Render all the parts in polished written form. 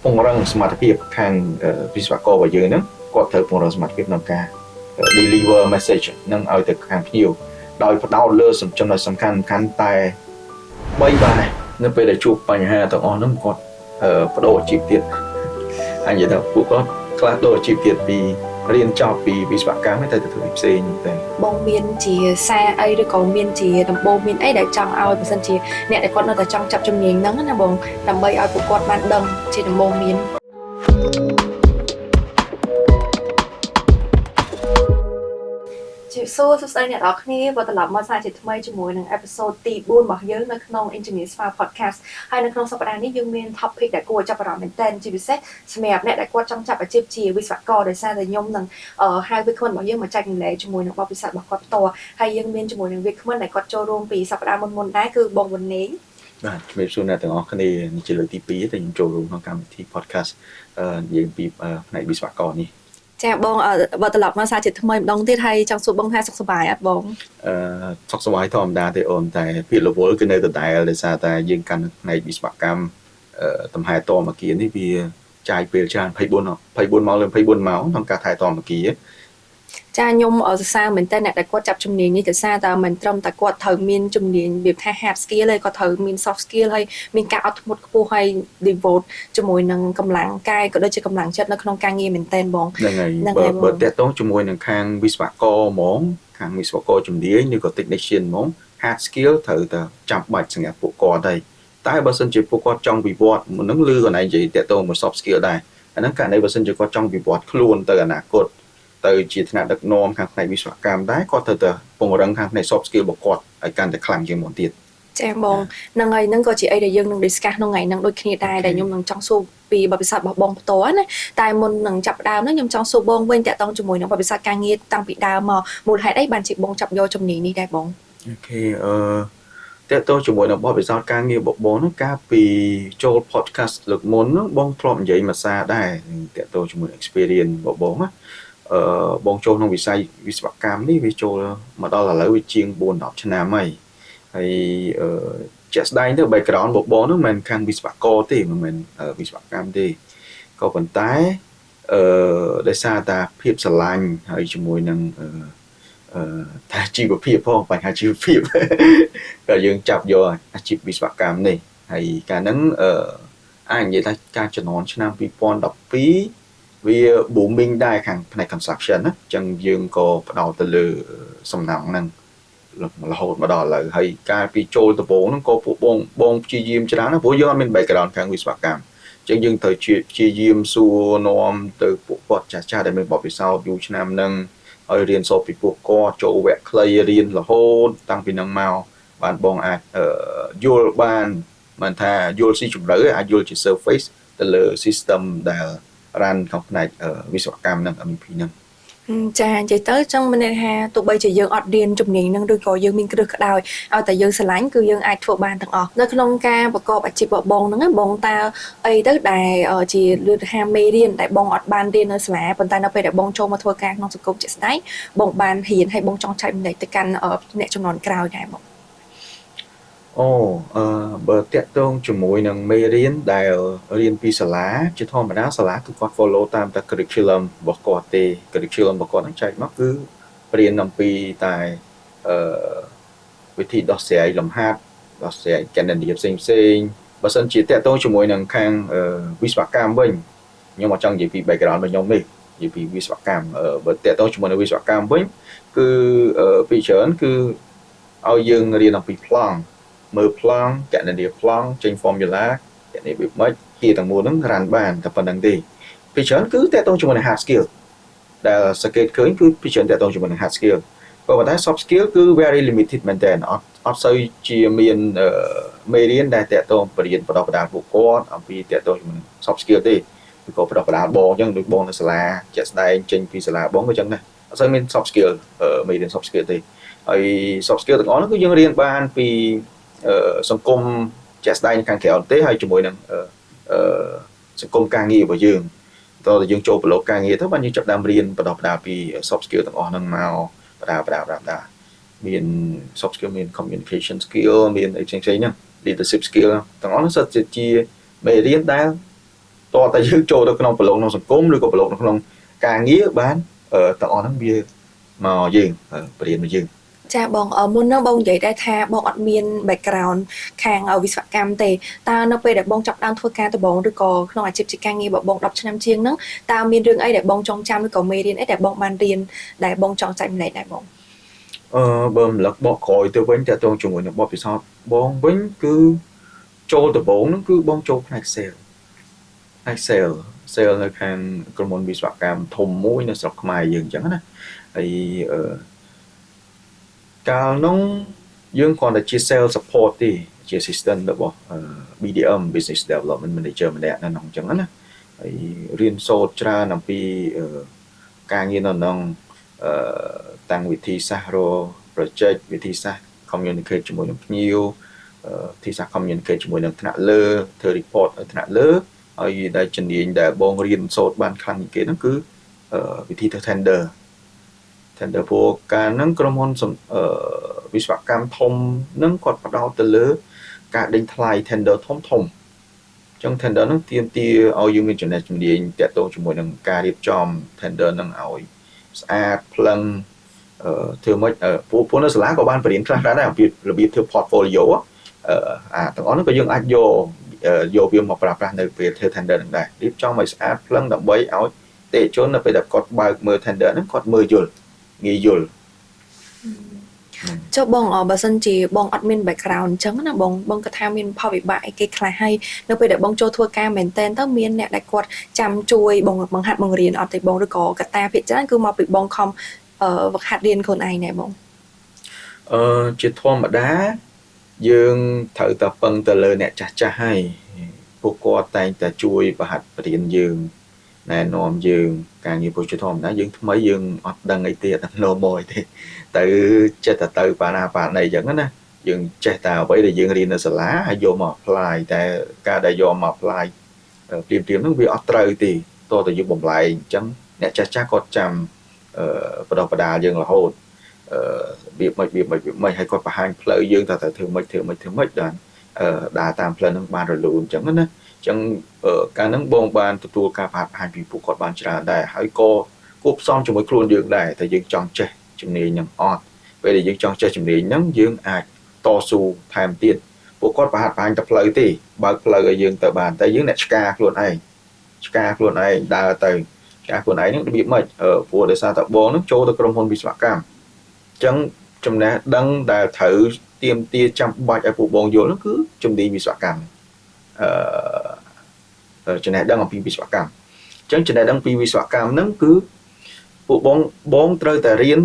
ពង្រឹងសមត្ថភាពខាងវិស្វកររបស់យើងហ្នឹងគាត់ត្រូវពង្រឹងសមត្ថភាពក្នុងការ deliver message នឹងឲ្យទៅខាងភ្ញៀវដោយផ្ដោតលើចំណុចសំខាន់សំខាន់តែ3បានដែរនៅពេលដែលជួបបញ្ហាទាំងអស់ហ្នឹងគាត់បដូរអាជីពទៀតអញនិយាយថាពួកគាត់ខ្លះដូរអាជីពទៀតពីរៀនចប់ពីវិស្វកម្មទៅទៅធ្វើផ្សេងតែ បងមានជាសារអីឬក៏មានជាដំបូន្មានអីដែលចង់ឲ្យបើសិនជាអ្នកដែលគាត់នៅតែចង់ចាប់ជំនាញហ្នឹងណាបងដើម្បីឲ្យពួកគាត់បានដឹងជាដំបូន្មាន ជម្រាបសួរសួស្តីអ្នកទាំងអស់គ្នាវិលត្រឡប់មកសាជាថ្មីជាមួយនឹង episode ទី4របស់យើងនៅក្នុង Engineer Smile Podcast ហើយនៅក្នុងសប្តាហ៍នេះយើងមាន topic ដែលគួរឲ្យចាប់អារម្មណ៍មែនទែនជាពិសេសសម្រាប់អ្នកដែលគាត់ចង់ចាប់អាជីពជាវិស្វករដោយសារតែខ្ញុំនឹងហៅវាគ្មិនរបស់យើងមកចែករំលែកជាមួយនឹងបទពិសោធន៍របស់គាត់ផ្ទាល់ហើយយើងមានជាមួយនឹងវាគ្មិនដែលគាត់ចូលរួមពីសប្តាហ៍មុនៗដែរគឺបងវុននេង បាទជំរាបសួរអ្នកទាំងអស់គ្នានេះជាលើកទី2ដែលខ្ញុំចូលរួមក្នុងកម្មវិធី podcast និយាយពីផ្នែកវិស្វករនេះ ចាបងបើត្រឡប់មកសាជាថ្មីម្ដងទៀតហើយចង់សួរបងថាសុខសប្បាយអត់បង អឺសុខសប្បាយធម្មតាទេអូនតែភាពរវល់គឺនៅដដែលដោយសារតែយើងកាន់ផ្នែកវិស្វកម្មតំហែតមគានេះវាចាយពេលច្រើន24 24ម៉ោងលើ24ម៉ោងក្នុងការថែទាំអគារ ចាខ្ញុំសរសើរមែនតើអ្នកដែលគាត់ចាប់ជំនាញនេះដោយសារតែមិនត្រឹមតែគាត់ត្រូវមានជំនាញរបៀបថា hard skill ទេគាត់ត្រូវមាន soft skill ហើយមានការអត់ធ្មត់ខ្ពស់ហើយ devote ជាមួយនឹងកម្លាំងកាយក៏ដូចជាកម្លាំងចិត្តនៅក្នុងការងារមែនតើបង ហ្នឹងហើយបើបើតាក់ទងជាមួយនឹងខាងវិស្វករហ្មងខាងវិស្វករជំនាញឬក៏ technician ហ្មង hard skill ត្រូវតែចាំបាច់សម្រាប់ពួកគាត់ហើយតែបើសិនជាពួកគាត់ចង់វិវត្តមុនហ្នឹងឬក៏ណៃនិយាយតាក់ទងមួយ soft skill ដែរអាហ្នឹងករណីបើសិនជាគាត់ចង់វិវត្តខ្លួនទៅអនាគតទៅជាថ្នាក់ដឹកនាំខាងផ្នែកវិស្វកម្មដែរគាត់ត្រូវតែពង្រឹងខាងផ្នែក soft skill របស់គាត់ឲ្យកាន់តែខ្លាំងជាងមុនទៀត ចាបងហ្នឹងហើយហ្នឹងក៏ជាអីដែលយើងនឹង discuss ក្នុងថ្ងៃហ្នឹងដូចគ្នាដែរដែលខ្ញុំនឹងចង់សួរពីបទពិសោធន៍របស់បងផ្ទាល់ណាតែមុននឹងចាប់ដើមហ្នឹងខ្ញុំចង់សួរបងវិញតាក់ទងជាមួយនឹងបទពិសោធន៍ការងារតាំងពីដើមមកមូលហេតុអីបានជាបងចាប់យកជំនាញនេះដែរបង Okay តើតើជាមួយនឹងបទពិសោធន៍ការងាររបស់បងហ្នឹងកាលពីចូល podcast លើកមុនហ្នឹងបងធ្លាប់និយាយមួយសារដែរតើតើជាមួយ experience របស់បងណាអឺបងចូលក្នុងវិស័យវិស្វកម្មនេះវាចូលមកដល់ឥឡូវវាជាង4 10ឆ្នាំហើយហើយអឺជាក់ស្ដែងទៅ background របស់បងហ្នឹងមិនមែនខាងវិស្វករទេមិនមែនវិស្វកម្មទេក៏ប៉ុន្តែអឺដោយសារតាភាពស្រឡាញ់ហើយជាមួយនឹងអឺអឺថាជីវភាពផងបញ្ហាជីវភាពក៏យើងចាប់យកអាជីពវិស្វកម្មនេះហើយកាលហ្នឹងអឺអាចនិយាយថាការជំនាន់ឆ្នាំ2012វា booming ដែរខាងផ្នែក construction ណាអញ្ចឹងយើងក៏ផ្ដោតទៅលើសំណង់ហ្នឹងរហូតមកដល់ឥឡូវហើយកាលពីចូលដំបូងហ្នឹងក៏ពួកបងបងព្យាយាមច្រើនណាស់ព្រោះយើងអត់មាន background ខាងវិស្វកម្មអញ្ចឹងយើងត្រូវជាព្យាយាមសួរនាំទៅពួកគាត់ចាស់ចាស់ដែលមានបទពិសោធន៍យូរឆ្នាំហ្នឹងឲ្យរៀនសូត្រពីពួកគាត់ចូលវគ្គខ្លីរៀនរហូតតាំងពីហ្នឹងមកបានបងអាចយល់បានមិនថាយល់ស៊ីជម្រៅអាចយល់ជា surface ទៅលើ system ដែល run ក្នុងផ្នែកវិស្វកម្មនិង MEP ហ្នឹង ចានិយាយទៅចង់មានន័យថាទោះបីជាយើងអត់រៀនជំនាញហ្នឹងឬក៏យើងមានគ្រឹះក៏ដោយឲ្យតែយើងស្រឡាញ់គឺយើងអាចធ្វើបានទាំងអស់នៅក្នុងការប្រកបអាជីពរបស់បងហ្នឹងបងតើអីទៅដែលជាលឿនថាមេរៀនដែលបងអត់បានរៀននៅសាលាប៉ុន្តែនៅពេលដែលបងចូលមកធ្វើការក្នុងសង្គមជាក់ស្ដែងបងបានរៀនហើយបងចង់ចែករំលែកទៅកាន់អ្នកជំនាន់ក្រោយដែរបង អូអឺបើតាក់ទងជាមួយនឹងមេរៀនដែលរៀនពីសាលាជាធម្មតាសាលាគឺគាត់ follow តាមតែ curriculum របស់គាត់ទេ curriculum របស់គាត់ហ្នឹងចែកមកគឺរៀនអំពីតែអឺវិធីដោះស្រាយលំហាត់ដោះស្រាយកណនាផ្សេងផ្សេងបើសិនជាតាក់ទងជាមួយនឹងខាងវិស្វកម្មវិញខ្ញុំអត់ចង់និយាយពី background របស់ខ្ញុំទេនិយាយពីវិស្វកម្មបើតាក់ទងជាមួយនឹងវិស្វកម្មវិញគឺពីច្រើនគឺឲ្យយើងរៀនអំពីប្លង់មើលប្លង់កណនាប្លង់ចេញ formula កណនារបៀបម៉េចជាទាំងមូលហ្នឹង run បានតែប៉ុណ្្នឹងទេពីច្រើនគឺតាក់ទងជាមួយនឹង hard skill ដែលសង្កេតឃើញគឺពីច្រើនតាក់ទងជាមួយនឹង hard skill ក៏ប៉ុន្តែ soft skill គឺ very limited មែនតើអត់អត់សូវជាមានមេរៀនដែលតាក់ទងបរៀនបដិបដាលពួកគាត់អំពីតាក់ទងជាមួយនឹង soft skill ទេឬក៏បដិបដាលបងអញ្ចឹងដូចបងនៅសាលាជាក់ស្ដែងចេញពីសាលាបងក៏អញ្ចឹងដែរអត់សូវមាន soft skill មេរៀន soft skill ទេហើយ soft skill ទាំងអស់នោះគឺយើងរៀនបានពីសង្គមជាក់ស្ដែងខាងក្រៅទេហើយជាមួយនឹងសង្គមការងាររបស់យើងតើយើងចូលប្រឡូកការងារទៅបានយើងចាប់ដើមរៀនបដិបដាពី soft skill ទាំងអស់ហ្នឹងមកបដាបដាបដាបដាមាន soft skill មាន communication skill មានអីផ្សេងៗហ្នឹង leadership skill ទាំងអស់ហ្នឹងសុទ្ធជាមេរៀនដែល តោះតែយើងចូលទៅក្នុងប្រឡូកក្នុងសង្គមឬក៏ប្រឡូកនៅក្នុងការងារបានទាំងអស់ហ្នឹងវាមកយើងបរៀនមកយើង។ ចាបងមុនហ្នឹងបងនិយាយដែរថាបងអត់មាន background ខាងវិស្វកម្មទេតើនៅពេលដែលបងចាប់ផ្ដើមធ្វើការដំបូងឬក៏ក្នុងអាជីពជាការងាររបស់បង10ឆ្នាំជាងហ្នឹងតើមានរឿងអីដែលបងចងចាំឬក៏មេរៀនអីដែលបងបានរៀនដែលបងចង់ចែករំលែកដែរបង? បើរំលឹកបកក្រោយទៅវិញតើតងជាមួយនឹងបទពិសោធន៍បងវិញគឺចូលដំបូងហ្នឹងគឺបងចូលផ្នែក sale ផ្នែក sale នៅខាងក្រុមហ៊ុនវិស្វកម្មធំមួយនៅស្រុកខ្មែរយើងអញ្ចឹងណាហើយអឺកាលនោះយើងគ្រាន់តែជា sales support ទេជា assistant របស់ BDM Business Development Manager ម្នាក់នៅក្នុងអញ្ចឹងណាហើយរៀនសូត្រច្រើនអំពីការងារនៅក្នុងតាំងវិធីសាស្ត្ររក project វិធីសាស្ត្រ communicate ជាមួយនឹងភ្ញៀវវិធីសាស្ត្រ communicate ជាមួយនឹងថ្នាក់លើធ្វើ report ឲ្យថ្នាក់លើហើយដែលជំនាញដែលបងរៀនសូត្របានខ្លាំងជាងគេហ្នឹងគឺវិធីធ្វើ tender ព្រោះកាលហ្នឹងក្រុមហ៊ុនវិស្វកម្មធំហ្នឹងគាត់ផ្ដោតទៅលើការដេញថ្លៃ tender ធំធំអញ្ចឹង tender ហ្នឹងទាមទារឲ្យយើងមានចំណេះជំនាញតាក់ទងជាមួយនឹងការរៀបចំ tender ហ្នឹងឲ្យស្អាតភ្លឹងធ្វើម៉េចពួកពួកនៅសាលាក៏បានបរៀនខ្លះដែរអំពីរបៀបធ្វើ portfolio អាទាំងអស់ហ្នឹងក៏យើងអាចយកយកវាមកប្រើប្រាស់នៅពេលធ្វើ tender ហ្នឹងដែររៀបចំឲ្យស្អាតភ្លឹងដើម្បីឲ្យអតិថិជននៅពេលដែលគាត់បើកមើល tender ហ្នឹងគាត់មើលយល់ងាយយល់។ ចុះបងបើសិនជាបងអត់មាន background អញ្ចឹងណាបងបងគាត់ថាមានផលវិបាកអីគេខ្លះហើយនៅពេលដែលបងចូលធ្វើការមែនតែនទៅមានអ្នកដែលគាត់ចាំជួយបងបង្ហាត់បង្រៀនអត់ទេបងឬក៏កត្តាភាគច្រើនគឺមកពីបងខំវឹកហាត់រៀនខ្លួនឯងដែរបង? ជាធម្មតាយើងត្រូវតែពឹងទៅលើអ្នកចាស់ចាស់ហើយពួកគាត់តែងតែជួយបង្ហាត់បរៀនយើងណែនាំយើងការងារពុជធម្មតាយើងថ្មីយើងអត់ដឹងអីទេអត់ normal អីទេទៅចេះតែទៅបាណាបាណីអញ្ចឹងណាយើងចេះតែអ្វីដែលយើងរៀននៅសាលាហើយយកមក apply តែការដែលយកមក apply ភ្លាមៗហ្នឹងវាអត់ត្រូវទេតោះតែយើងបំលែងអញ្ចឹងអ្នកចាស់ចាស់គាត់ចាំបដោះបដាលយើងរហូតអឺរបៀបម៉េចរបៀបម៉េចរបៀបម៉េចហើយគាត់បង្ហាញផ្លូវយើងថាត្រូវធ្វើម៉េចធ្វើម៉េចធ្វើម៉េចដល់ដើរតាមផ្លូវហ្នឹងបានរលូនអញ្ចឹងណាអញ្ចឹងកាលហ្នឹងបងបានទទួលការបង្ហាញពីពួកគាត់បានច្រើនដែរហើយក៏គួបផ្សំជាមួយខ្លួនយើងដែរតែយើងចង់ចេះជំនាញហ្នឹងអត់ពេលដែលយើងចង់ចេះជំនាញហ្នឹងយើងអាចតស៊ូថែមទៀតពួកគាត់បង្ហាត់បង្ហាញតែផ្លូវទេបើកផ្លូវឲ្យយើងទៅបានតែយើងអ្នកឆ្កាខ្លួនឯងឆ្កាខ្លួនឯងដើរទៅឆ្កាខ្លួនឯងហ្នឹងរបៀបម៉េចព្រោះដោយសារតែបងហ្នឹងចូលទៅក្រុមហ៊ុនវិស្វកម្មអញ្ចឹងចំណេះដឹងដែលត្រូវទៀមទាចាំបាច់ឲ្យពួកបងយល់ហ្នឹងគឺជំនាញវិស្វកម្មចំណេះដឹងអំពីវិស្វកម្មអញ្ចឹងចំណេះដឹងពីវិស្វកម្មហ្នឹងគឺពួកបងបងត្រូវតែរៀន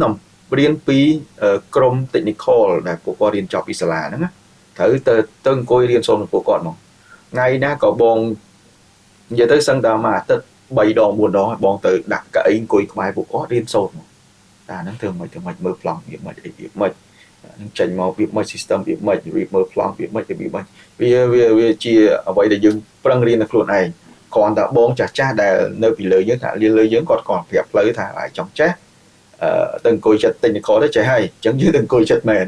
រៀនពីក្រុម technical ដែលពួកគាត់រៀនចប់ពីសាលាហ្នឹងណាត្រូវទៅទៅអង្គុយរៀនសូត្រនឹងពួកគាត់ហ្មងថ្ងៃណាក៏បងនិយាយទៅសឹងតែមួយអាទិត្យ3ដង4ដងបងទៅដាក់កៅអីអង្គុយក្បែរពួកគាត់រៀនសូត្រហ្មងតែហ្នឹងធ្វើមិនធ្វើមិនមើលប្លង់វាមិនអីវាមិននឹងចេញមកវាមិន system វាមិនវាមើលប្លង់វាមិនវាមិនវាវាវាជាអ្វីដែលយើងប្រឹងរៀននៅខ្លួនឯងគ្រាន់តែបងចាស់ចាស់ដែលនៅពីលើយើងថាលៀនលើយើងគាត់គាត់ប្រាប់ផ្លូវថាឲ្យចង់ចេះទៅអង្គុយចិត្ត technical ទៅចេះហើយអញ្ចឹងយើងទៅអង្គុយចិត្តមែន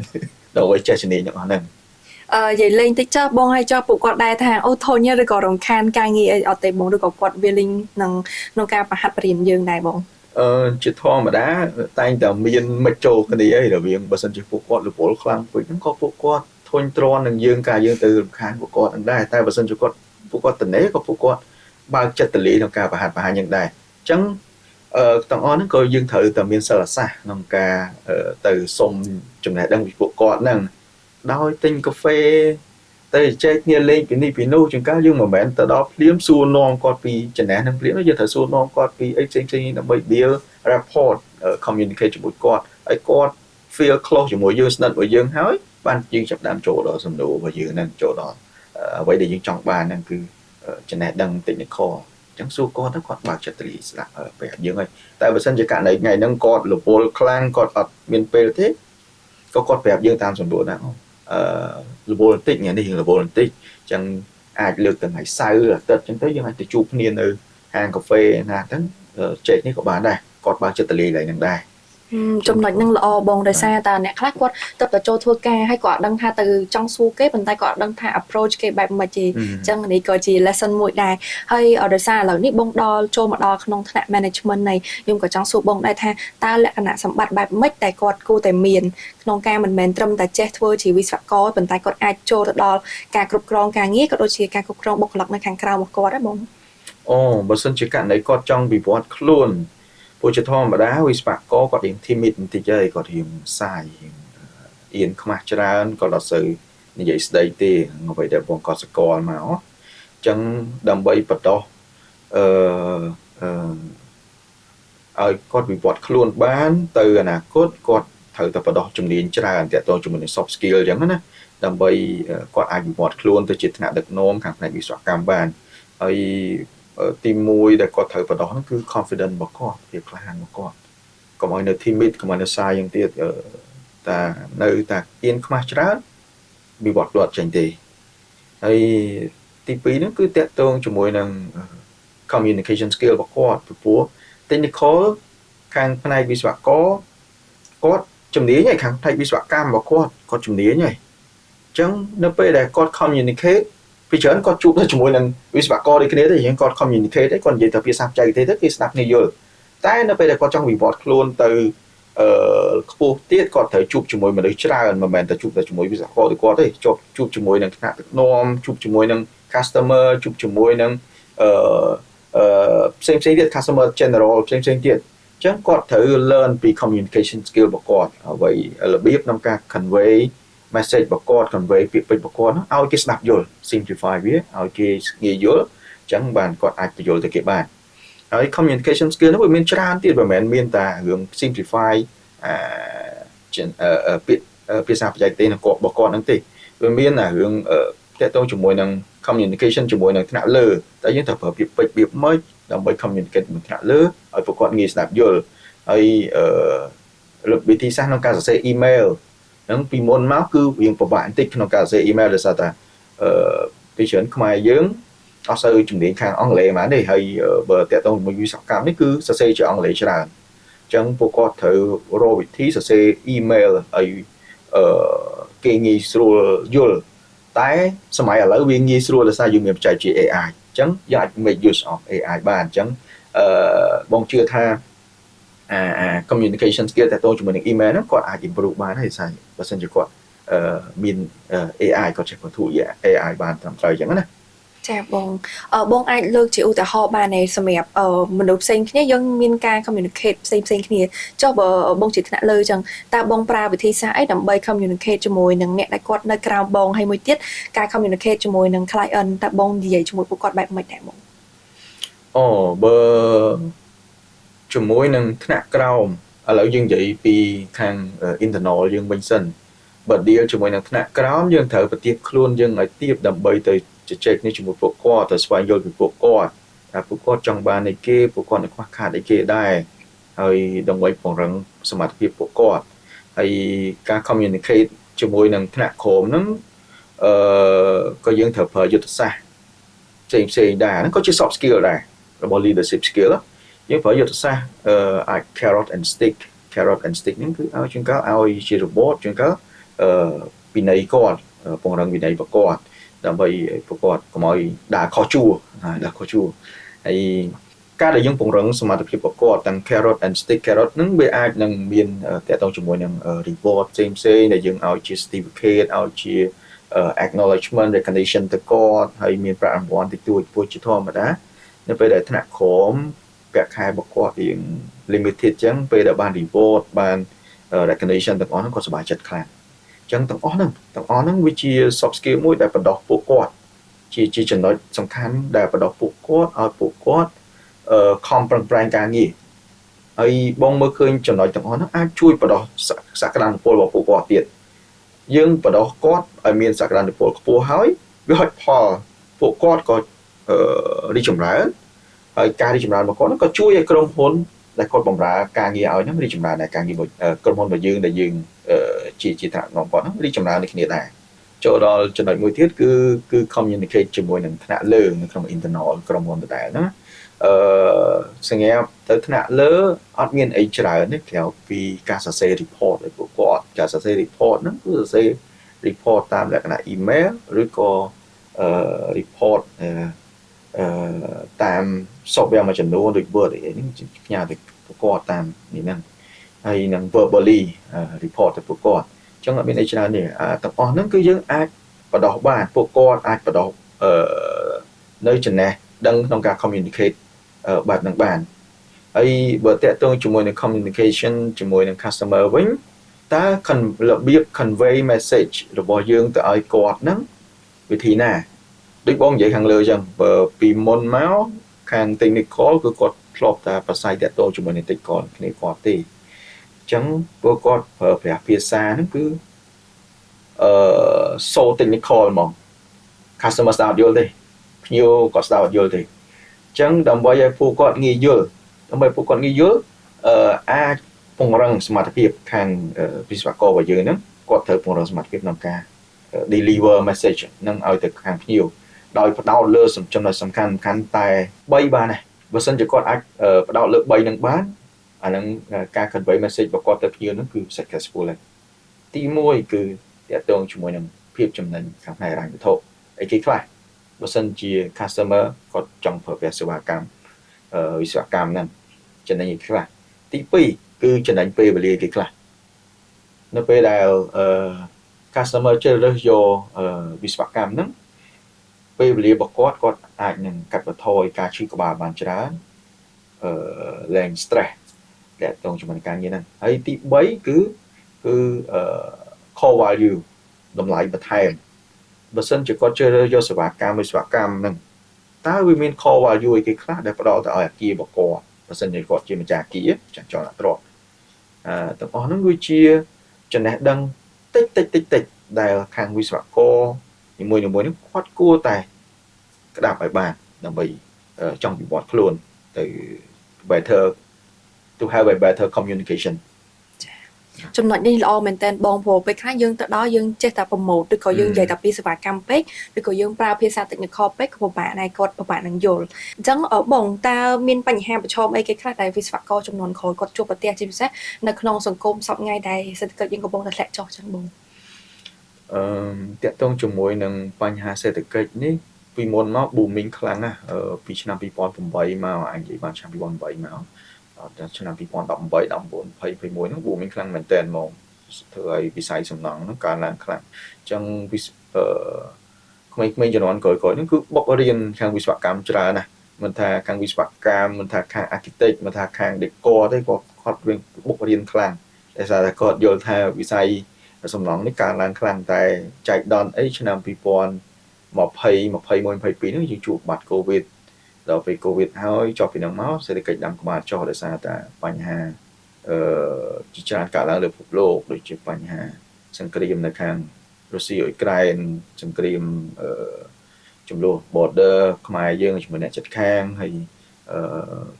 ដើម្បីចេះជំនាញទាំងអស់ហ្នឹង។ និយាយលេងតិចចុះបងឲ្យចុះពួកគាត់ដែរថាអូធុញឬក៏រំខានការងារអីអត់ទេបងឬក៏គាត់ willing នឹងក្នុងការប្រហាត់បរៀនយើងដែរបង? ជាធម្មតាតែងតែមានមិត្តចូលគ្នាអីរវាងបើសិនជាពួកគាត់រវល់ខ្លាំងពេកហ្នឹងក៏ពួកគាត់ធុញទ្រាន់នឹងយើងការយើងទៅរំខានពួកគាត់ហ្នឹងដែរតែបើសិនជាគាត់ពួកគាត់តនេក៏ពួកគាត់បើកចិត្តទលាយក្នុងការប្រហាត់ប្រហារយើងដែរអញ្ចឹងទាំងអស់ហ្នឹងក៏យើងត្រូវតែមានសិលសាស្ត្រក្នុងការទៅសុំចំណេះដឹងពីពួកគាត់ហ្នឹងដោយទិញកាហ្វេទៅចែកគ្នាលេងពីនេះពីនោះជួនកាលយើងមិនមែនទៅដល់ភ្លាមសួរនាំគាត់ពីចំណេះហ្នឹងភ្លាមយើងត្រូវសួរនាំគាត់ពីអីផ្សេងផ្សេងដើម្បី build rapport communicate ជាមួយគាត់ឲ្យគាត់ feel close ជាមួយយើងស្និទ្ធជាមួយយើងហើយបានយើងចាប់ដើមចូលដល់សំណួររបស់យើងហ្នឹងចូលដល់អ្វីដែលយើងចង់បានហ្នឹងគឺចំណេះដឹង technical អញ្ចឹងសួរគាត់ទៅគាត់បើកចិត្តរីស្ដាប់ប្រាប់យើងហើយតែបើសិនជាករណីថ្ងៃហ្នឹងគាត់រវល់ខ្លាំងគាត់អត់មានពេលទេក៏គាត់ប្រាប់យើងតាមសំណួរដែររវល់បន្តិចថ្ងៃនេះរវល់បន្តិចអញ្ចឹងអាចលើកទៅថ្ងៃសៅរ៍អាទិត្យអញ្ចឹងទៅយើងអាចទៅជួបគ្នានៅហាងកាហ្វេណាទៅចែកនេះក៏បានដែរគាត់បើកចិត្តទលាយឡើងហ្នឹងដែរ។ ចំណុចហ្នឹងល្អបងដោយសារតែអ្នកខ្លះគាត់ទៅតែចូលធ្វើការហើយគាត់អត់ដឹងថាទៅចង់សួរគេប៉ុន្តែគាត់អត់ដឹងថា approach គេបែបម៉េចទេអញ្ចឹងនេះក៏ជា lesson មួយដែរហើយដោយសារឥឡូវនេះបងដល់ចូលមកដល់ក្នុងថ្នាក់ management នៃខ្ញុំក៏ចង់សួរបងដែរថាតើលក្ខណៈសម្បត្តិបែបម៉េចតែគាត់គួរតែមានក្នុងការមិនមែនត្រឹមតែចេះធ្វើជាវិស្វករប៉ុន្តែគាត់អាចចូលទៅដល់ការគ្រប់គ្រងការងារក៏ដូចជាការគ្រប់គ្រងបុគ្គលិកនៅខាងក្រៅរបស់គាត់ដែរបង អូបើសិនជាករណីគាត់ចង់វិវត្តខ្លួនព្រោះជាធម្មតាវិស្វករគាត់រៀង timid បន្តិចហើយគាត់រៀង shy រៀងអៀនខ្មាស់ច្រើនគាត់អត់សូវនិយាយស្ដីទេអ្វីដែលបងគាត់ស្គាល់មកអញ្ចឹងដើម្បីបណ្ដុះអឺអឺឲ្យគាត់វិវត្តខ្លួនបានទៅអនាគតគាត់ត្រូវតែបណ្ដុះជំនាញច្រើនទាក់ទងជាមួយនឹង soft skill អញ្ចឹងណាដើម្បីគាត់អាចវិវត្តខ្លួនទៅជាថ្នាក់ដឹកនាំខាងផ្នែកវិស្វកម្មបានហើយទី1ដែលគាត់ត្រូវបណ្ដុះហ្នឹងគឺ confidence របស់គាត់ភាពក្លាហានរបស់គាត់កុំឲ្យនៅ timid កុំឲ្យនៅ shy យ៉ាងទៀតតានៅតាអៀនខ្មាស់ច្រើនវិវត្តខ្លួនអត់ចេញទេហើយទី2ហ្នឹងគឺទាក់ទងជាមួយនឹង communication skill របស់គាត់ពីព្រោះ technical ខាងផ្នែកវិស្វករគាត់ជំនាញហើយខាងផ្នែកវិស្វកម្មរបស់គាត់គាត់ជំនាញហើយអញ្ចឹងនៅពេលដែលគាត់ communicate ពីច្រើនគាត់ជួបទៅជាមួយនឹងវិស្វករដូចគ្នាទេអញ្ចឹងគាត់ communicate ទេគាត់និយាយទៅភាសាបច្ចេកទេសទៅគេស្ដាប់គ្នាយល់តែនៅពេលដែលគាត់ចង់វិវត្តខ្លួនទៅអឺខ្ពស់ទៀតគាត់ត្រូវជួបជាមួយមនុស្សច្រើនមិនមែនតែជួបតែជាមួយវិស្វករដូចគាត់ទេជួបជួបជាមួយនឹងថ្នាក់ដឹកនាំជួបជាមួយនឹង customer ជួបជាមួយនឹងអឺអឺផ្សេងផ្សេងទៀត customer general ផ្សេងផ្សេងទៀតអញ្ចឹងគាត់ត្រូវ learn ពី communication skill របស់គាត់អ្វីរបៀបក្នុងការ convey message របស់គាត់ convey ពាក្យពេចន៍របស់គាត់ហ្នឹងឲ្យគេស្ដាប់យល់ simplify វាឲ្យគេងាយយល់អញ្ចឹងបានគាត់អាចបញ្យល់ទៅគេបានហើយ communication skill ហ្នឹងវាមានច្រើនទៀតមិនមែនមានតែរឿង simplify អាពាក្យភាសាបច្ចេកទេសរបស់គាត់ហ្នឹងទេវាមានអារឿងទាក់ទងជាមួយនឹង communication ជាមួយនឹងថ្នាក់លើតែយើងត្រូវប្រើពាក្យពេចន៍របៀបម៉េចដើម្បី communicate ជាមួយថ្នាក់លើឲ្យពួកគាត់ងាយស្ដាប់យល់ហើយអឺវិធីសាស្ត្រក្នុងការសរសេរ email ហ្នឹងពីមុនមកគឺរៀងពិបាកបន្តិចក្នុងការសរសេរ email ដោយសារតែអឺពីច្រើនខ្មែរយើងអត់សូវជំនាញខាងអង់គ្លេសហ្មងទេហើយបើទាក់ទងជាមួយវិស្វកម្មនេះគឺសរសេរជាអង់គ្លេសច្រើនអញ្ចឹងពួកគាត់ត្រូវរកវិធីសរសេរ email ឲ្យអឺគេងាយស្រួលយល់តែសម័យឥឡូវវាងាយស្រួលដោយសារយើងមានបច្ចេកវិទ្យា AI អញ្ចឹងយើងអាច make use of AI បានអញ្ចឹងអឺបងជឿថាអា communication skill ទាក់ទងជាមួយនឹង email ហ្នឹងគាត់អាច improve បានហើយសារបើសិនជាគាត់អឺមាន AI គាត់ចេះប្រើ tool AI បានត្រឹមត្រូវអញ្ចឹងណា ចាបងបងអាចលើកជាឧទាហរណ៍បានទេសម្រាប់មនុស្សផ្សេងគ្នាយើងមានការ communicate ផ្សេងផ្សេងគ្នាចុះបើបងជាថ្នាក់លើចឹងតើបងប្រើវិធីសាស្ត្រអីដើម្បី communicate ជាមួយនឹងអ្នកដែលគាត់នៅក្រោមបងហើយមួយទៀតការ communicate ជាមួយនឹង client តើបងនិយាយជាមួយពួកគាត់បែបម៉េចដែរបង អូបើជាមួយនឹងថ្នាក់ក្រោមឥឡូវយើងនិយាយពីខាង internal យើងវិញសិនបើ deal ជាមួយនឹងថ្នាក់ក្រោមយើងត្រូវប្រទៀបខ្លួនយើងឲ្យទៀបដើម្បីទៅជជែកគ្នាជាមួយពួកគាត់ទៅស្វែងយល់ពីពួកគាត់ថាពួកគាត់ចង់បានអីគេពួកគាត់នៅខ្វះខាតអីគេដែរហើយដើម្បីពង្រឹងសមត្ថភាពពួកគាត់ហើយការ communicate ជាមួយនឹងថ្នាក់ក្រោមហ្នឹងអឺក៏យើងត្រូវប្រើយុទ្ធសាស្ត្រផ្សេងផ្សេងដែរហ្នឹងក៏ជា soft skill ដែររបស់ leadership skill យើងប្រើយុទ្ធសាស្ត្រអឺអាច carrot and stick carrot and stick ហ្នឹងគឺឲ្យជួនកាលឲ្យជា reward ជួនកាលអឺពិន័យគាត់ពង្រឹងវិន័យរបស់គាត់ដើម្បីប្រកបកុំឲ្យដើរខុសជួរដើរខុសជួរហើយការដែលយើងពង្រឹងសមត្ថភាពប្រកបទាំង carrot and stick carrot ហ្នឹងវាអាចនឹងមានទាក់ទងជាមួយនឹង reward ផ្សេងផ្សេងដែលយើងឲ្យជា certificate ឲ្យជា acknowledgement recognition ទៅគាត់ហើយមានប្រាក់រង្វាន់តិចតួចពោះជាធម្មតានៅពេលដែលថ្នាក់ក្រោមប្រាក់ខែរបស់គាត់រៀង limited ចឹងពេលដែលបាន reward បាន recognition ទាំងអស់ហ្នឹងគាត់សប្បាយចិត្តខ្លាំងអញ្ចឹងទាំងអស់ហ្នឹងទាំងអស់ហ្នឹងវាជា soft skill មួយដែលបណ្ដុះពួកគាត់ជាជាចំណុចសំខាន់ដែលបណ្ដុះពួកគាត់ឲ្យពួកគាត់អឺខំប្រឹងប្រែងការងារហើយបងមើលឃើញចំណុចទាំងអស់ហ្នឹងអាចជួយបណ្ដុះសក្តានុពលរបស់ពួកគាត់ទៀតយើងបណ្ដុះគាត់ឲ្យមានសក្តានុពលខ្ពស់ហើយវាហុចផលពួកគាត់ក៏អឺរីកចម្រើនហើយការរីកចម្រើនរបស់គាត់ហ្នឹងក៏ជួយឲ្យក្រុមហ៊ុនដែលគាត់បម្រើការងារឲ្យហ្នឹងរីកចម្រើនដែរការងារក្រុមហ៊ុនរបស់យើងដែលយើងជាជាថ្នាក់នាំគាត់ហ្នឹងរីកចម្រើនដូចគ្នាដែរអញ្ចឹង ចូលដល់ចំណុចមួយទៀតគឺគឺ communicate ជាមួយនឹងថ្នាក់លើនៅក្នុង internal ក្រុមហ៊ុនដដែលណាអឺសម្រាប់ទៅថ្នាក់លើអត់មានអីច្រើនទេក្រៅពីការសរសេរ report ឲ្យពួកគាត់ការសរសេរ report ហ្នឹងគឺសរសេរ report តាមលក្ខណៈ email ឬក៏អឺ report អឺអឺតាម software មួយចំនួនដូច Word អីហ្នឹងផ្ញើទៅពួកគាត់តាមនេះហ្នឹងហើយនឹង verbally report ទៅពួកគាត់អញ្ចឹងអត់មានអីច្រើនទេអាទាំងអស់ហ្នឹងគឺយើងអាចបណ្ដុះបានពួកគាត់អាចបណ្ដុះអឺនៅចំណេះដឹងក្នុងការ communicate បែបហ្នឹងបានហើយបើតាក់ទងជាមួយនឹង communication ជាមួយនឹង customer វិញតើរបៀប convey message របស់យើងទៅឲ្យគាត់ហ្នឹងវិធីណាដូចបងនិយាយខាងលើអញ្ចឹងបើពីមុនមកខាង technical គឺគាត់ធ្លាប់តែប្រស័យតាក់ទងជាមួយនឹង technical គ្នាគាត់ទេអញ្ចឹងពួកគាត់ប្រើប្រាស់ភាសាហ្នឹងគឺអឺ so technical ហ្មង customer ស្ដាប់អត់យល់ទេភ្ញៀវក៏ស្ដាប់អត់យល់ទេអញ្ចឹងដើម្បីឲ្យពួកគាត់ងាយយល់ដើម្បីពួកគាត់ងាយយល់អឺអាចពង្រឹងសមត្ថភាពខាងវិស្វកររបស់យើងហ្នឹងគាត់ត្រូវពង្រឹងសមត្ថភាពក្នុងការ deliver message នឹងឲ្យទៅខាងភ្ញៀវដោយផ្ដោតលើចំណុចសំខាន់សំខាន់តែ3បានដែរបើសិនជាគាត់អាចផ្ដោតលើ3នឹងបានអាហ្នឹងការ convey message របស់គាត់ទៅភ្ញៀវហ្នឹងគឺ successful ហើយទី1គឺតាក់ទងជាមួយនឹងភាពចំណេញខាងផ្នែកហិរញ្ញវត្ថុអីគេខ្លះបើសិនជា customer គាត់ចង់ប្រើប្រាស់សេវាកម្មវិស្វកម្មហ្នឹងចំណេញអីខ្លះទី2គឺចំណេញពេលវេលាគេខ្លះនៅពេលដែលអឺ customer ជ្រើសរើសយកវិស្វកម្មហ្នឹងពេលវេលារបស់គាត់គាត់អាចនឹងកាត់បន្ថយការឈឺក្បាលបានច្រើនអឺលែង stress តាក់ទងជាមួយនឹងការងារហ្នឹងហើយទី3គឺគឺអឺ core value តម្លៃបន្ថែមបើសិនជាគាត់ជ្រើសរើសយកសេវាកម្មវិស្វកម្មហ្នឹងតើវាមាន core value អីគេខ្លះដែលផ្ដល់ទៅឲ្យអាគាររបស់គាត់បើសិនជាគាត់ជាម្ចាស់អាគារចាស់ចលនាទ្រព្យអឺទាំងអស់ហ្នឹងវាជាចំណេះដឹងតិចតិចតិចតិចដែលខាងវិស្វករនីមួយៗហ្នឹងគាត់គួរតែក្តាប់ឲ្យបានដើម្បីចង់វិវត្តខ្លួនទៅ better to have a better communication. ចំណុចនេះល្អមែនតើបងព្រោះពេលខ្លះយើងទៅដល់យើងចេះតែ promote ឬក៏យើងនិយាយតែពីសេវាកម្មពេកឬក៏យើងប្រើភាសា technical ពេកក៏ពិបាកដែរគាត់ពិបាកនឹងយល់អញ្ចឹងបងតើមានបញ្ហាប្រឈមអីគេខ្លះដែលវិស្វករជំនាន់ក្រោយគាត់ជួបប្រទះជាពិសេសនៅក្នុងសង្គមសព្វថ្ងៃដែលសេដ្ឋកិច្ចយើងកំពុងតែធ្លាក់ចុះអញ្ចឹងបង អឺតាក់ទងជាមួយនឹងបញ្ហាសេដ្ឋកិច្ចនេះពីមុនមក booming ខ្លាំងណាស់ពីឆ្នាំ2008មកអាចនិយាយបានឆ្នាំ2008មកដល់ឆ្នាំ2018 19 20 21ហ្នឹង booming ខ្លាំងមែនតើហ្មងធ្វើឲ្យវិស័យសំណង់ហ្នឹងកើនឡើងខ្លាំងអញ្ចឹងវិអឺក្មេងៗជំនាន់ក្រោយៗហ្នឹងគឺបុករៀនខាងវិស្វកម្មច្រើនណាស់មិនថាខាងវិស្វកម្មមិនថាខាង architect មិនថាខាង decor ទេក៏គាត់រៀនបុករៀនខ្លាំងដោយសារតែគាត់យល់ថាវិស័យសំណង់នេះកើនឡើងខ្លាំងតែចែកដនអីឆ្នាំ2020 21 22ហ្នឹងយើងជួបបាត់ COVID ដល់ពេល COVID ហើយចុះពីហ្នឹងមកសេដ្ឋកិច្ចដាំក្បាលចុះដោយសារតែបញ្ហាអឺជាច្រើនកើតឡើងលើពិភពលោកដូចជាបញ្ហាសង្គ្រាមនៅខាងរុស្ស៊ីអ៊ុយក្រែនសង្គ្រាមអឺចំនួន border ខ្មែរយើងជាមួយអ្នកជិតខាងហើយអឺ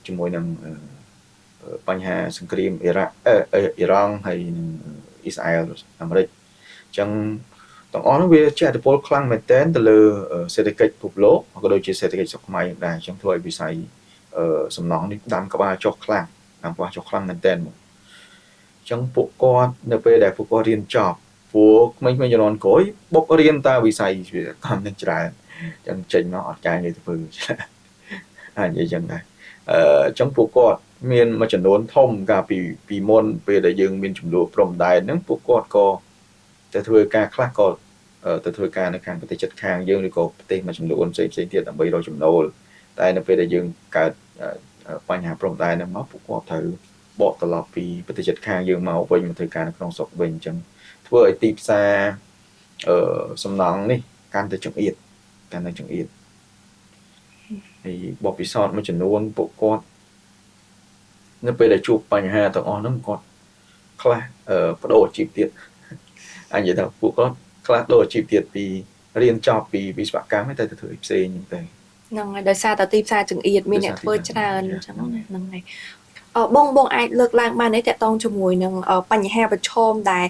ជាមួយនឹងបញ្ហាសង្គ្រាមអ៊ីរ៉ាក់អ៊ីរ៉ង់ហើយនឹងអ៊ីស្រាអែលអាមេរិកអញ្ចឹងទាំងអស់នោះវាជះឥទ្ធិពលខ្លាំងមែនទែនទៅលើសេដ្ឋកិច្ចពិភពលោកក៏ដូចជាសេដ្ឋកិច្ចស្រុកខ្មែរយ៉ាងដែរអញ្ចឹងធ្វើឲ្យវិស័យសំណង់នេះដាំក្បាលចុះខ្លាំងដាំក្បាលចុះខ្លាំងមែនទែនមកអញ្ចឹងពួកគាត់នៅពេលដែលពួកគាត់រៀនចប់ពួកក្មេងៗជំនាន់ក្រោយបុករៀនតាវិស័យវិស្វកម្មនឹងច្រើនអញ្ចឹងចេញមកអត់ការងារធ្វើអាចនិយាយចឹងដែរអឺអញ្ចឹងពួកគាត់មានមួយចំនួនធំកាលពីពីមុនពេលដែលយើងមានចំនួនព្រំដែនហ្នឹងពួកគាត់ក៏ទៅធ្វើការខ្លះក៏ទៅធ្វើការនៅខាងប្រទេសជិតខាងយើងឬក៏ប្រទេសមួយចំនួនផ្សេងផ្សេងទៀតដើម្បីរកចំណូលតែនៅពេលដែលយើងកើតបញ្ហាព្រំដែនហ្នឹងមកពួកគាត់ត្រូវបកត្រឡប់ពីប្រទេសជិតខាងយើងមកវិញមកធ្វើការនៅក្នុងស្រុកវិញអញ្ចឹងធ្វើឲ្យទីផ្សារអឺសំណង់នេះកាន់តែចង្អៀតកាន់តែចង្អៀតហើយបទពិសោធន៍មួយចំនួនពួកគាត់នៅពេលដែលជួបបញ្ហាទាំងអស់ហ្នឹងគាត់ខ្លះបដូរអាជីពទៀតអញនិយាយថាពួកគាត់ខ្លះដូរអាជីពទៀតពីរៀនចប់ពីវិស្វកម្មតែទៅធ្វើអីផ្សេងហ្នឹងទៅ ហ្នឹងហើយដោយសារតែទីផ្សារចង្អៀតមានអ្នកធ្វើច្រើនអញ្ចឹងណាហ្នឹងហើយ បងបងអាចលើកឡើងបានទេតាក់ទងជាមួយនឹងបញ្ហាប្រឈមដែល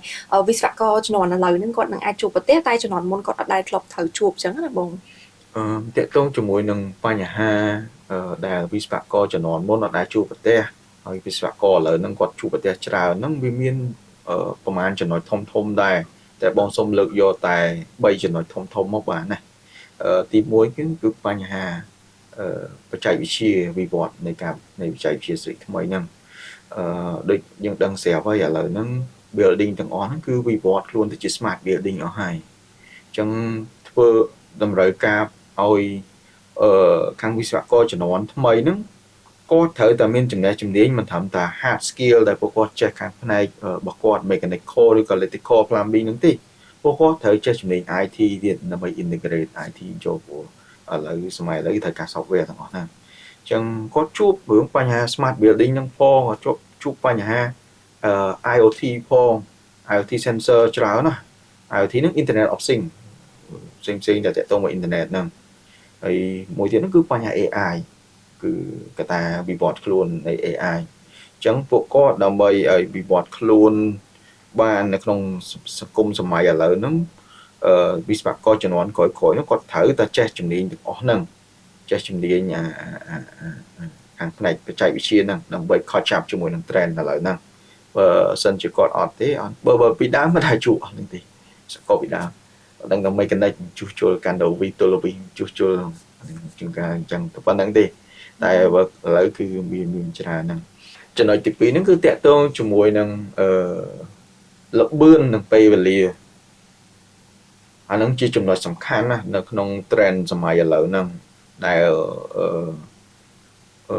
វិស្វករជំនាន់ឥឡូវហ្នឹងគាត់នឹងអាចជួបប្រទះតែជំនាន់មុនគាត់អត់ដែលធ្លាប់ត្រូវជួបអញ្ចឹងណាបង អឺតាក់ទងជាមួយនឹងបញ្ហាដែលវិស្វករជំនាន់មុនអត់ដែលជួបប្រទះហើយវិស្វករឥឡូវហ្នឹងគាត់ជួបប្រទះច្រើនហ្នឹងវាមានប្រហែលចំណុចធំធំដែរតែបងសូមលើកយកតែ3ចំណុចធំធំមកបានណាទី1គឺបញ្ហាបច្ចេកវិទ្យាវិវត្តនៃការនៃបច្ចេកវិទ្យាស្រីថ្មីហ្នឹងដូចយើងដឹងស្រាប់ហើយឥឡូវហ្នឹង building ទាំងអស់ហ្នឹងគឺវិវត្តខ្លួនទៅជា smart building អស់ហើយអញ្ចឹងធ្វើតម្រូវការឲ្យខាងវិស្វករជំនាន់ថ្មីហ្នឹងគាត់ត្រូវតែមានចំណេះជំនាញមិនត្រឹមតែ hard skill ដែលពួកគាត់ចេះខាងផ្នែករបស់គាត់ mechanical ឬក៏ electrical plumbing ហ្នឹងទេពួកគាត់ត្រូវចេះជំនាញ IT ទៀតដើម្បី integrate IT ចូលព្រោះឥឡូវសម័យឥឡូវត្រូវការ software ទាំងអស់ហ្នឹងអញ្ចឹងគាត់ជួបរឿងបញ្ហា smart building ហ្នឹងផងជួបជួបបញ្ហា IoT ផង IoT sensor ច្រើនណា IoT ហ្នឹង Internet of Things ផ្សេងផ្សេងដែលតាក់ទងមក internet ហ្នឹងហើយមួយទៀតហ្នឹងគឺបញ្ហា AI គឺកត្តាវិវត្តខ្លួននៃ AI អញ្ចឹងពួកគាត់ដើម្បីឲ្យវិវត្តខ្លួនបាននៅក្នុងសង្គមសម័យឥឡូវហ្នឹងអឺវិស្វករជំនាន់ក្រោយៗហ្នឹងគាត់ត្រូវតែចេះជំនាញទាំងអស់ហ្នឹងចេះជំនាញអាខាងផ្នែកបច្ចេកវិទ្យាហ្នឹងដើម្បី catch up ជាមួយនឹង trend ឥឡូវហ្នឹងបើសិនជាគាត់អត់ទេអត់បើពីដើមមិនថាជួបអស់ហ្នឹងទេសកលពីដើមដឹងតែ mechanic ជួសជុលកាន់ទៅវីទល់វីជួសជុលជាងការអញ្ចឹងតែប៉ុណ្្នឹងទេតែបើឥឡូវគឺមានមានច្រើនហ្នឹងចំណុចទី2ហ្នឹងគឺតាក់ទងជាមួយនឹងអឺលបឿននឹងពេលវេលាអាហ្នឹងជាចំណុចសំខាន់ណាស់នៅក្នុង trend សម័យឥឡូវហ្នឹងដែលអឺអឺ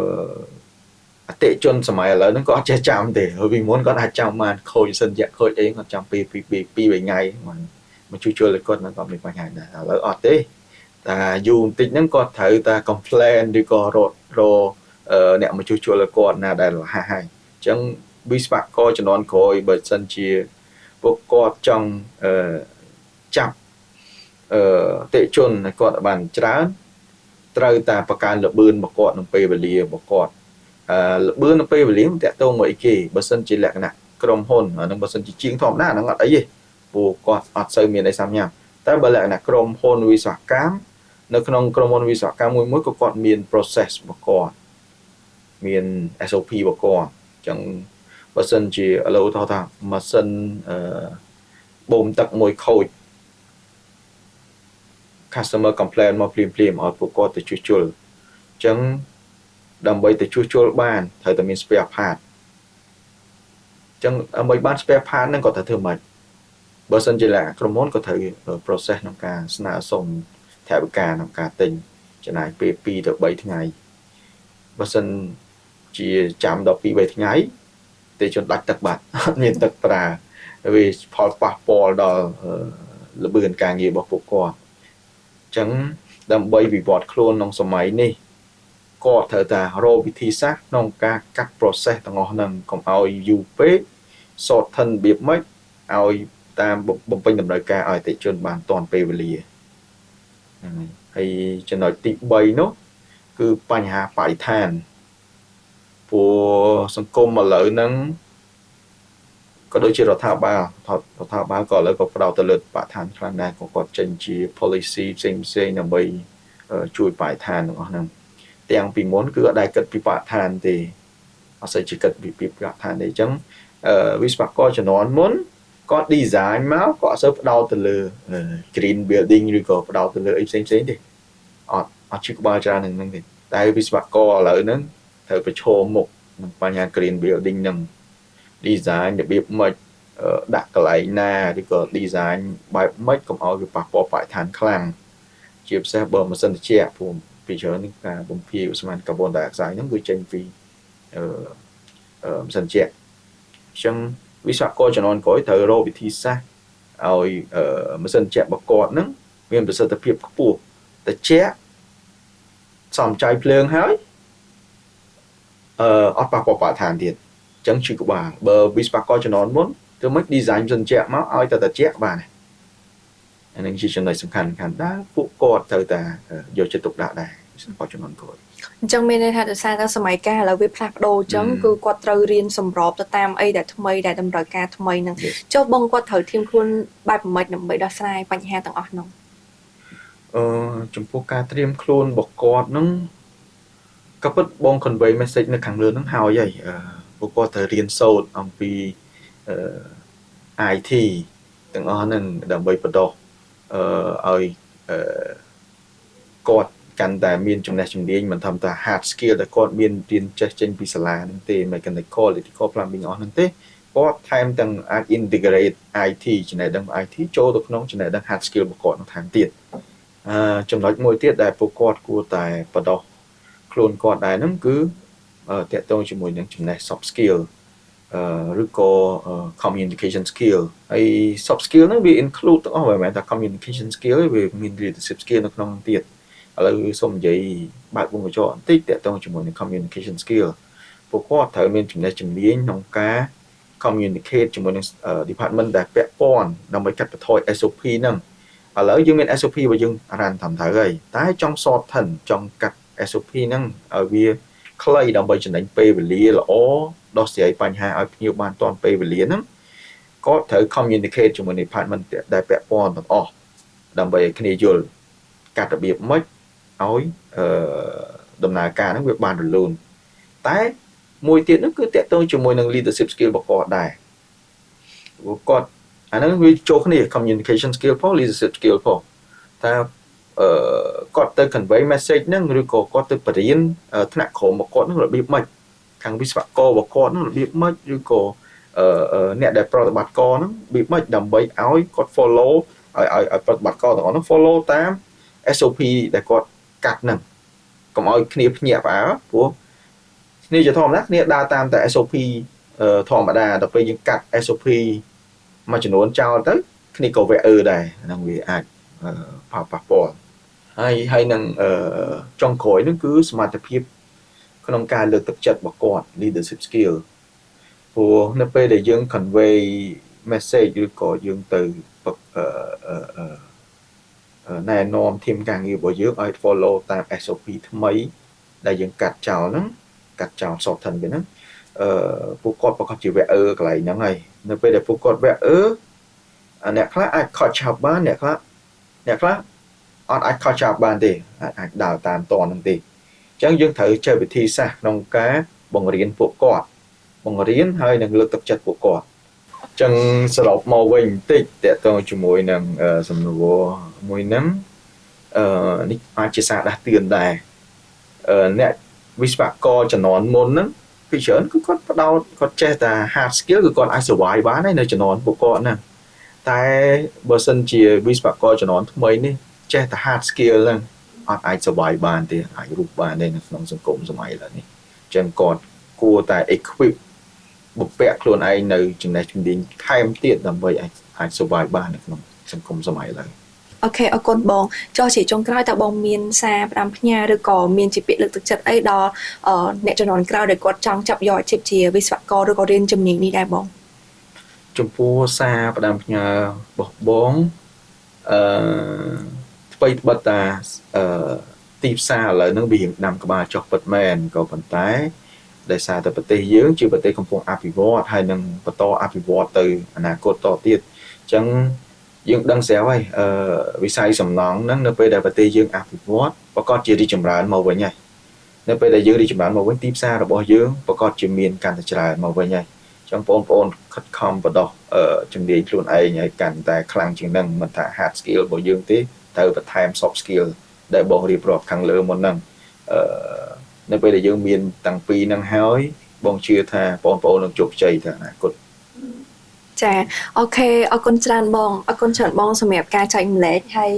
អតិជនសម័យឥឡូវហ្នឹងក៏អត់ចេះចាំទេហើយពីមុនគាត់អាចចាំបានខូចសិនជាខូចអីគាត់ចាំពេល2 2 3ថ្ងៃមកជួសជុលឲ្យគាត់ហ្នឹងក៏មានបញ្ហាដែរឥឡូវអត់ទេតែយូរបន្តិចហ្នឹងគាត់ត្រូវតែ complain ឬក៏រត់រអ្នកមកជួសជុលឲ្យគាត់ណាដែលរហ័សហើយអញ្ចឹងវិស្វករជំនាន់ក្រោយបើសិនជាពួកគាត់ចង់អឺចាប់អឺតិជនឲ្យគាត់បានច្រើនត្រូវតែបង្កើនល្បឿនរបស់គាត់ក្នុងពេលវេលារបស់គាត់អឺល្បឿនក្នុងពេលវេលាមិនតាក់ទងមកអីគេបើសិនជាលក្ខណៈក្រុមហ៊ុនអានឹងបើសិនជាជាងធម្មតាអានឹងអត់អីទេពួកគាត់អត់សូវមានអីសាំញ៉ាំតែបើលក្ខណៈក្រុមហ៊ុនវិស្វកម្មនៅក្នុងក្រុមហ៊ុនវិស្វកម្មមួយមួយក៏គាត់មាន process របស់គាត់មាន SOP របស់គាត់អញ្ចឹងបើសិនជាឥឡូវឧទាហរណ៍ថាម៉ាស៊ីនអឺបូមទឹកមួយខូច customer complain មកភ្លាមភ្លាមឲ្យពួកគាត់ទៅជួសជុលអញ្ចឹងដើម្បីទៅជួសជុលបានត្រូវតែមាន spare part អញ្ចឹងដើម្បីបាន spare part ហ្នឹងក៏ត្រូវធ្វើម៉េចបើសិនជាលក្ខក្រុមហ៊ុនក៏ត្រូវ process ក្នុងការស្នើសុំថវិកាក្នុងការទិញចំណាយពេល2ទៅ3ថ្ងៃបើសិនជាចាំដល់2 3ថ្ងៃទេជនដាច់ទឹកបាត់អត់មានទឹកប្រើវាផលប៉ះពាល់ដល់ល្បឿនការងាររបស់ពួកគាត់អញ្ចឹងដើម្បីវិវត្តខ្លួនក្នុងសម័យនេះគាត់ត្រូវតែរកវិធីសាស្ត្រក្នុងការកាត់ process ទាំងអស់ហ្នឹងកុំឲ្យយូរពេក shorten របៀបម៉េចឲ្យតាមបំពេញតម្រូវការឲ្យអតិថិជនបានទាន់ពេលវេលាហ្នឹងហើយហើយចំណុចទី3នោះគឺបញ្ហាបរិស្ថានព្រោះសង្គមឥឡូវហ្នឹងក៏ដូចជារដ្ឋាភិបាលរដ្ឋាភិបាលក៏ឥឡូវក៏ផ្ដោតទៅលើបរិស្ថានខ្លាំងដែរក៏គាត់ចេញជា policy ផ្សេងផ្សេងដើម្បីជួយបរិស្ថានទាំងអស់ហ្នឹងទាំងពីមុនគឺអត់ដែលគិតពីបរិស្ថានទេអត់សូវជាគិតពីបរិស្ថានទេអញ្ចឹងវិស្វករជំនាន់មុនគាត់ design មកក៏អត់សូវផ្ដោតទៅលើ green building ឬក៏ផ្ដោតទៅលើអីផ្សេងផ្សេងទេអត់អត់ឈឺក្បាលច្រើននឹងហ្នឹងទេតែវិស្វករឥឡូវហ្នឹងត្រូវប្រឈមមុខនឹងបញ្ហា green building ហ្នឹង design របៀបម៉េចដាក់កន្លែងណាឬក៏ design បែបម៉េចកុំឲ្យវាប៉ះពាល់បរិស្ថានខ្លាំងជាពិសេសបើម៉ាស៊ីនត្រជាក់ព្រោះពីច្រើននឹងការបំភាយឧស្ម័នកាបូនឌីអុកសាយហ្នឹងគឺចេញពីអឺម៉ាស៊ីនត្រជាក់អញ្ចឹងវិស្វករជំនាន់ក្រោយត្រូវរកវិធីសាស្ត្រឲ្យម៉ាស៊ីនត្រជាក់របស់គាត់ហ្នឹងមានប្រសិទ្ធភាពខ្ពស់ត្រជាក់សំចៃភ្លើងហើយអឺអត់ប៉ះពាល់បរិស្ថានទៀតអញ្ចឹងឈឺក្បាលបើវិស្វករជំនាន់មុនធ្វើម៉េច design ម៉ាស៊ីនត្រជាក់មកឲ្យតែត្រជាក់បានអានឹងជាចំណុចសំខាន់សំខាន់ដែរពួកគាត់ត្រូវតែយកចិត្តទុកដាក់ដែរវិស្វករជំនាន់ក្រោយ។ អញ្ចឹងមានន័យថាដោយសារតែសម័យកាលឥឡូវវាផ្លាស់ប្ដូរអញ្ចឹងគឺគាត់ត្រូវរៀនសម្របទៅតាមអីដែលថ្មីដែលតម្រូវការថ្មីហ្នឹងចុះបងគាត់ត្រូវត្រៀមខ្លួនបែបម៉េចដើម្បីដោះស្រាយបញ្ហាទាំងអស់ហ្នឹង? ចំពោះការត្រៀមខ្លួនរបស់គាត់ហ្នឹងក៏ពិតបង convey message នៅខាងលើហ្នឹងហើយហើយពួកគាត់ត្រូវរៀនសូត្រអំពីអឺ IT ទាំងអស់ហ្នឹងដើម្បីបណ្ដុះឲ្យគាត់កាន់តែមានចំណេះជំនាញមិនធម្មតា hard skill ដែលគាត់មានរៀនចេះចេញពីសាលាហ្នឹងទេ mechanical, electrical, plumbing អស់ហ្នឹងទេគាត់ថែមទាំងអាច integrate IT ចំណេះដឹង IT ចូលទៅក្នុងចំណេះដឹង hard skill របស់គាត់នឹងថែមទៀត។ចំណុចមួយទៀតដែលពួកគាត់គួរតែបណ្ដុះខ្លួនគាត់ដែរហ្នឹងគឺទាក់ទងជាមួយនឹងចំណេះ soft skill ឬក៏ communication skill ហើយ soft skill ហ្នឹងវា include ទាំងអស់មិនមែនតែ communication skill ទេវាមាន leadership skill នៅក្នុងទៀតឥឡូវសូមនិយាយបើកវង់ក្រចកបន្តិចទាក់ទងជាមួយនឹង communication skill ពួកគាត់ត្រូវមានចំណេះជំនាញក្នុងការ communicate ជាមួយនឹង department ដែលពាក់ព័ន្ធដើម្បីកាត់បន្ថយ SOP ហ្នឹងឥឡូវយើងមាន SOP របស់យើង run តាមត្រូវហើយតែចង់ shorten ចង់កាត់ SOP ហ្នឹងឲ្យវាខ្លីដើម្បីចំណេញពេលវេលាល្អដោះស្រាយបញ្ហាឲ្យភ្ញៀវបានទាន់ពេលវេលាហ្នឹងក៏ត្រូវ communicate ជាមួយ department ដែលពាក់ព័ន្ធទាំងអស់ដើម្បីឲ្យគ្នាយល់កាត់របៀបម៉េចឲ្យអឺដំណើរការហ្នឹងវាបានរលូនតែមួយទៀតនោះគឺទាក់ទងជាមួយនឹង leadership skill របស់គាត់ដែរគាត់អាហ្នឹងវាចូលគ្នា communication skill ផង leadership skill ផងតើគាត់ទៅ convey message ហ្នឹងឬក៏គាត់ទៅបង្រៀនថ្នាក់ក្រោមរបស់គាត់ហ្នឹងរបៀបម៉េចខាងវិស្វកររបស់គាត់ហ្នឹងរបៀបម៉េចឬក៏អ្នកដែលប្រតិបត្តិករហ្នឹងរបៀបម៉េចដើម្បីឲ្យគាត់ follow ឲ្យឲ្យឲ្យប្រតិបត្តិករទាំងអស់ហ្នឹង follow តាម SOP ដែលគាត់កាត់ហ្នឹងកុំឲ្យគ្នាភ្ញាក់ផ្អើលព្រោះគ្នាជាធម្មតាគ្នាដើរតាមតែ SOP ធម្មតាដល់ពេលយើងកាត់ SOP មួយចំនួនចោលទៅគ្នាក៏វាអឺដែរហ្នឹងវាអាចផលប៉ះពាល់ហើយហើយនឹងចុងក្រោយហ្នឹងគឺសមត្ថភាពក្នុងការលើកទឹកចិត្តរបស់គាត់ leadership skill ព្រោះនៅពេលដែលយើង convey message ឬក៏យើងទៅអឺណែនាំteam ការងាររបស់យើងឲ្យ follow តាម SOP ថ្មីដែលយើងកាត់ចោលហ្នឹងកាត់ចោល shorten វាហ្នឹងពួកគាត់ប្រាកដជាវគ្គអឺកន្លែងហ្នឹងហើយនៅពេលដែលពួកគាត់វគ្គអឺអ្នកខ្លះអាច catch up បានអ្នកខ្លះអ្នកខ្លះអត់អាច catch up បានទេអាចដើរតាមតហ្នឹងទេអញ្ចឹងយើងត្រូវចេះវិធីសាស្ត្រក្នុងការបង្រៀនពួកគាត់បង្រៀនហើយនឹងលើកទឹកចិត្តពួកគាត់ចឹងសរុបមកវិញបន្តិចទាក់ទងជាមួយនឹងសំណួរមួយហ្នឹងនេះអាចជាសារដាស់តឿនដែរអ្នកវិស្វករជំនាន់មុនហ្នឹងពីច្រើនគឺគាត់ផ្ដោតគាត់ចេះតែ hard skill គឺគាត់អាច survive បានហើយនៅជំនាន់ពួកគាត់ហ្នឹងតែបើសិនជាវិស្វករជំនាន់ថ្មីនេះចេះតែ hard skill ហ្នឹងអត់អាច survive បានទេអាចរស់បានទេនៅក្នុងសង្គមសម័យឥឡូវនេះអញ្ចឹងគាត់គួរតែ equip បំពាក់ខ្លួនឯងនៅចំណេះជំនាញថែមទៀតដើម្បីអាចអាច survive បាននៅក្នុងសង្គមសម័យឥឡូវ OK អរគុណបងចុះជាចុងក្រោយតើបងមានសារផ្ដាំផ្ញើឬក៏មានជាពាក្យលើកទឹកចិត្តអីដល់អ្នកជំនាន់ក្រោយដែលគាត់ចង់ចាប់យកអាជីពជាវិស្វករឬក៏រៀនជំនាញនេះដែរបង? ចំពោះសារផ្ដាំផ្ញើរបស់បងថ្មីត្បិតតាទីផ្សារឥឡូវហ្នឹងវារៀងដាំក្បាលចុះពិតមែនក៏ប៉ុន្តែដោយសារតែប្រទេសយើងជាប្រទេសកំពុងអភិវឌ្ឍហើយនឹងបន្តអភិវឌ្ឍទៅអនាគតតទៀតអញ្ចឹងយើងដឹងស្រាប់ហើយវិស័យសំណង់ហ្នឹងនៅពេលដែលប្រទេសយើងអភិវឌ្ឍប្រាកដជារីកចម្រើនមកវិញហើយនៅពេលដែលយើងរីកចម្រើនមកវិញទីផ្សាររបស់យើងប្រាកដជាមានកាន់តែច្រើនមកវិញហើយអញ្ចឹងបងប្អូនខិតខំបណ្ដុះជំនាញខ្លួនឯងឲ្យកាន់តែខ្លាំងជាងហ្នឹងមិនថា hard skill របស់យើងទេត្រូវបន្ថែម soft skill ដែលបងរៀបរាប់ខាងលើមុនហ្នឹងនៅពេលដែលយើងមានតាំងពីរហ្នឹងហើយបងជឿថាបងប្អូននឹងជោគជ័យទៅអនាគត។ ចា OK អរគុណច្រើនបងអរគុណច្រើនបងសម្រាប់ការចែករំលែកហើយ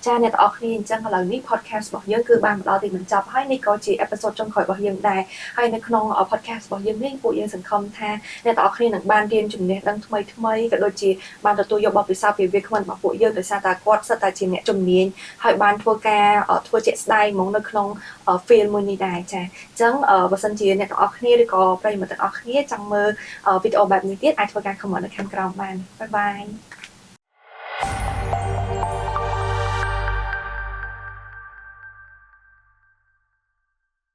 ចាអ្នកទាំងអស់គ្នាអញ្ចឹងឥឡូវនេះ podcast របស់យើងគឺបានមកដល់ទីបញ្ចប់ហើយនេះក៏ជា episode ចុងក្រោយរបស់យើងដែរហើយនៅក្នុង podcast របស់យើងនេះពួកយើងសង្ឃឹមថាអ្នកទាំងអស់គ្នានឹងបានរៀនចំណេះដឹងថ្មីថ្មីក៏ដូចជាបានទទួលយកបទពិសោធន៍ពីវាគ្មិនរបស់ពួកយើងដោយសារតែគាត់សុទ្ធតែជាអ្នកជំនាញហើយបានធ្វើការធ្វើជាក់ស្ដែងហ្មងនៅក្នុង field មួយនេះដែរចាអញ្ចឹងបើសិនជាអ្នកទាំងអស់គ្នាឬក៏ប្រិយមិត្តទាំងអស់គ្នាចង់មើលវីដេអូបែបនេះទៀតអាចធ្វើការ comment នៅខាងក្រោមបាន។ Bye bye.